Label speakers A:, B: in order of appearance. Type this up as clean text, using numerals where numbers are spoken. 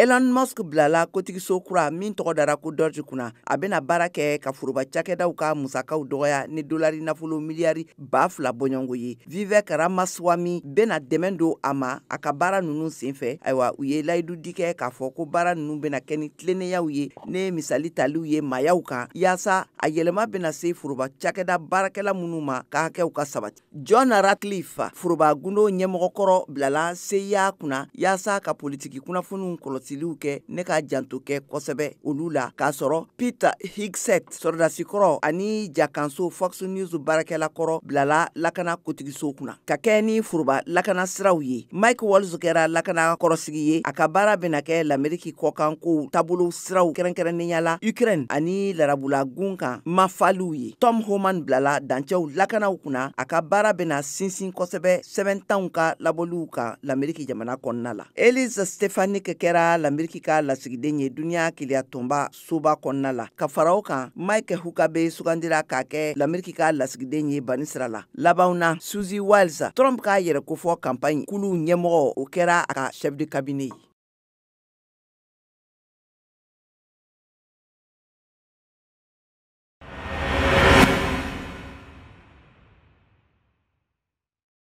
A: Elon Musk bilala kotigiso kura min tɔgɔ dara ko DOGE kunna. A bɛna baara kɛ ka foroba cakɛdaw ka musakaw dɔgɔya ni dolari nafolo miliyari 2000 bɔɲɔgɔnko ye. Vivek Ramaswamy bɛna dɛmɛ don a ma a ka baara ninnu senfɛ. Ayiwa, u ye layidu di kɛ k'a fɔ ko baara ninnu bɛna kɛ ni tilennenyaw ye, ne misali taliw ye maayaw kan, yaasa a yɛlɛma bɛna se foroba cakɛda baarakɛla minnu ma ka hakɛw ka sabati. John Ratcliffe, foroba gundo ɲɛmɔgɔkɔrɔ, bilala CIA kunna yaasa ka politiki kunnafoniw kɔlɔsiliw kɛ ne ka janto kɛ kosɛbɛ olu la, k'a sɔrɔ Pete Hegseth, sɔrɔdasikɔrɔ ani jakanso Fox News baarakɛla kɔrɔ, bilala lakana kotigiso kunna ka kɛ ni foroba lakana siraw ye. Mike Waltz kɛra lakana kɔrɔsigi ye. A ka baara bɛna kɛ Lameriki kɔkankow taabolo siraw, kɛrɛnkɛrɛnnenya la Ukraine ani larabula gun kan mafaliw ye. Tom Homan bilala dancɛw lakanaw kunna. A ka baara bɛna sinsin kosɛbɛ sɛbɛntanw ka labɔliw kan Lameriki jamana kɔnɔna la. Elise Stefanik kɛra Lameriki ka lasigiden ye duniɲa keleya tɔnba soba kɔnɔna la. Ka fara o kan, Mike Huckabee sugandira k'a kɛ Lameriki ka lasigiden ye banisira la. Labanw na, Susie Wiles, Trump k'a yɛrɛ kofɔ campagne kulu ɲɛmɔgɔ, o kɛra a ka chef de cabinet ye.